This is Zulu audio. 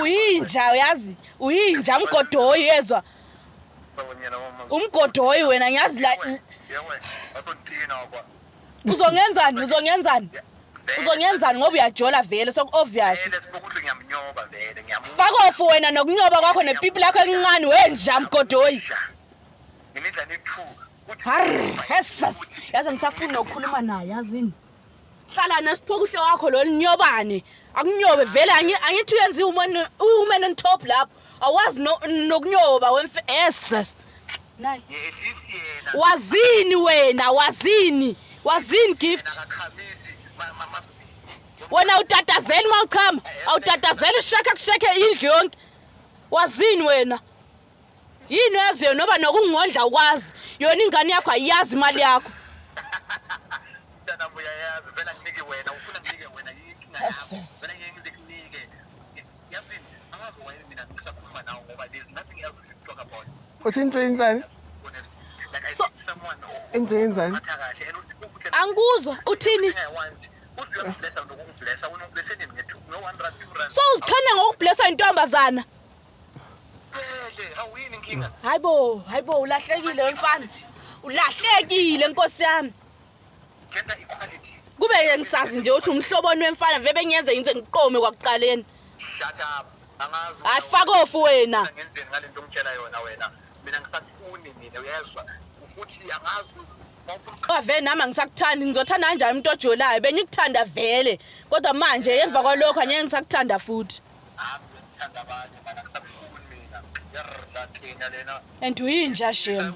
Uyinja uyazi, uyinja mgodoyi yezwa. Umgodoyi wena ngiyazi la. Uzongenzani? Uzongenzani? Uzongenzani ngoba uyajola vele soku obvious. Fuck off wena nokunyoba kwakho nepipi lakho elincane wenja mgodoyi. Harr, hesas. Yazi angisafuni nokukhuluma naye yazini. Hlala nesiphokuhle wakho lo linyobane. Akunyobe vele angithi uyenza i-woman woman on top lapho. Awazi nokunyoba wemfe yes. Nayi. Wazini wena wazini wazini Gift. Wena utatazela uma uchama, awutatazela ushaka kusheke indlu yonke. Wazini wena? Yini oyaziyo noba nokungondla ukwazi. Yona ingane yakho ayiyazi imali yakho. Mntanami uyayazi vele anginike wena ufuna nginike wena yinkinga yakho. Vele ngeke ngize kunike. Yazini angazi why mina ngisakhuluma nawe ngoba there's nothing else to talk about. Uthi into yenzani? Honestly. Like I So- need someone who Into yenzani? uphatha kahle and uthi ukuthi Angikuzwa uthini? I want. Uthi uyangiblessa nokungiblessa wena ungiblesse nini nge-two nge-1 rand 2 rand. So uziqhenya ngokublesswa intombazana. Vele awuyini inkinga? Hayibo, hayibo ulahlekile wemfana. Ulahlekile nkosi yami. Gender equality. Kube ke ngisazi nje ukuthi umhloboni wemfana vele bengiyenze ngize ngiqome kwakuqaleni. Shut up. Angazi. Hayi fuck off wena. Ngenzeni ngalento ongitshela yona wena. Mina ngisakufuni mina uyezwa. Futhi angazi mawufuna Kodwa vele nami angisakuthandi ngizothanda kanjani umuntu ojolayo bengikuthanda vele kodwa manje emva kwalokho angeke ngisakuthanda futhi. And uyinja shem.